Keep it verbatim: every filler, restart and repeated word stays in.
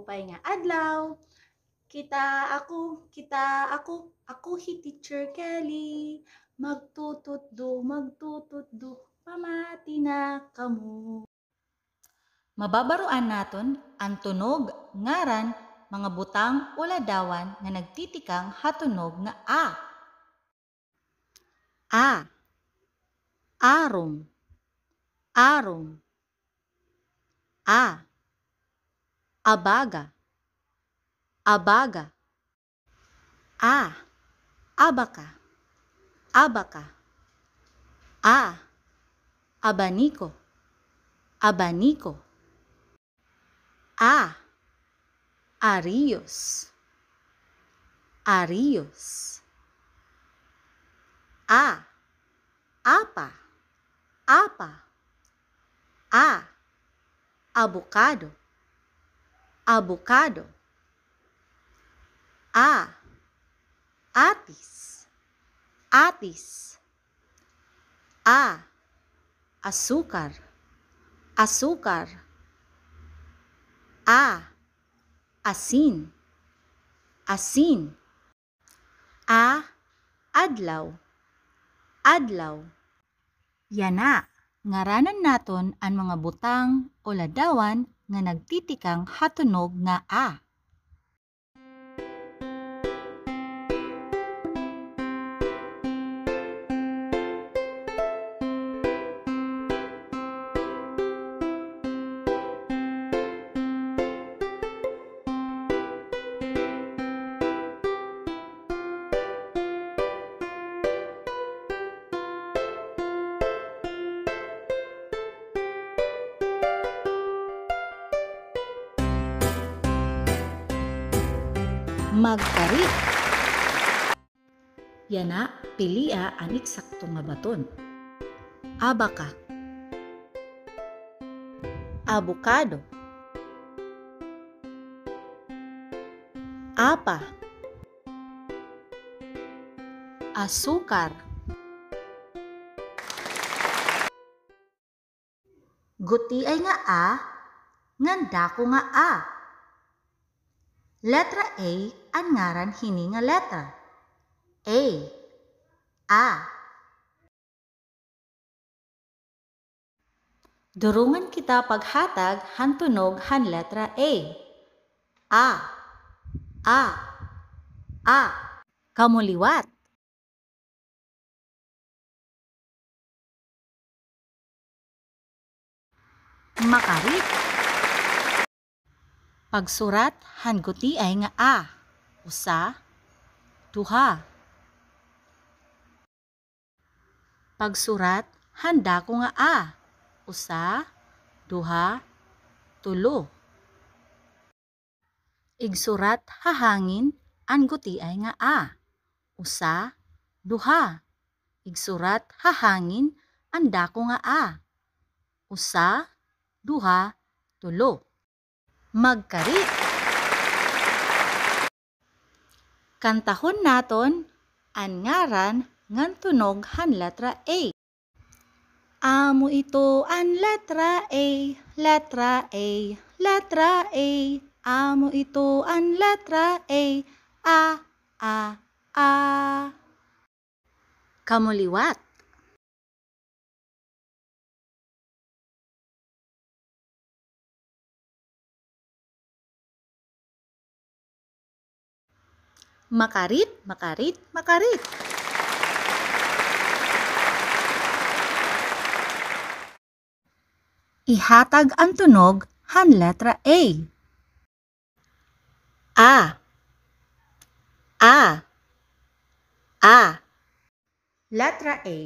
Maupay nga adlaw. Kita ako, kita ako, ako hi Teacher Kelly. Magtututdo, magtututdo, pamati na kamo. Mababaroan naton an tunog, ngaran, mga butang o ladawan nga nagtitikang ha tunog nga a. A. Arom. Arom. A. Abaga. Abaga. A. Abaka. Abaka. A. Abaniko. Abaniko. A. Ariyos. Ariyos. A. Apa. Apa. A. Abukado. Abukado. A. Atis. Atis. A. Asukar. Asukar. A. Asin. Asin. A. Adlaw. Adlaw. Yana, ngaranan naton an mga butang o ladawan nga nagtitikang ha tunog nga a. Magkarit. Yana, pilia an eksakto nga baton. Abaka. Abukado. Apa. Asukar. Gutiay nga a, ngan dako nga a. Letra A an ngaran hini nga letra. A. A. Durungan kita paghatag han tunog han letra A. A. A. A. Kamo liwat. Makarit. Pagsurat han gutiay nga a. Usa, duha. Pagsurat han dako nga a. Usa, duha, tulo. Igsurat ha hangin an gutiay nga a. Usa, duha. Igsurat ha hangin an dako nga a. Usa, duha, tulo. Magkarit. Kantahon naton an ngaran ngan tunog han letra A. Amo ito an letra A, letra A, letra A. Amo ito an letra A, a, a, a. Kamo liwat. Makarit, makarit, makarit. Ihatag an tunog han letra A. A. A. A. Letra A.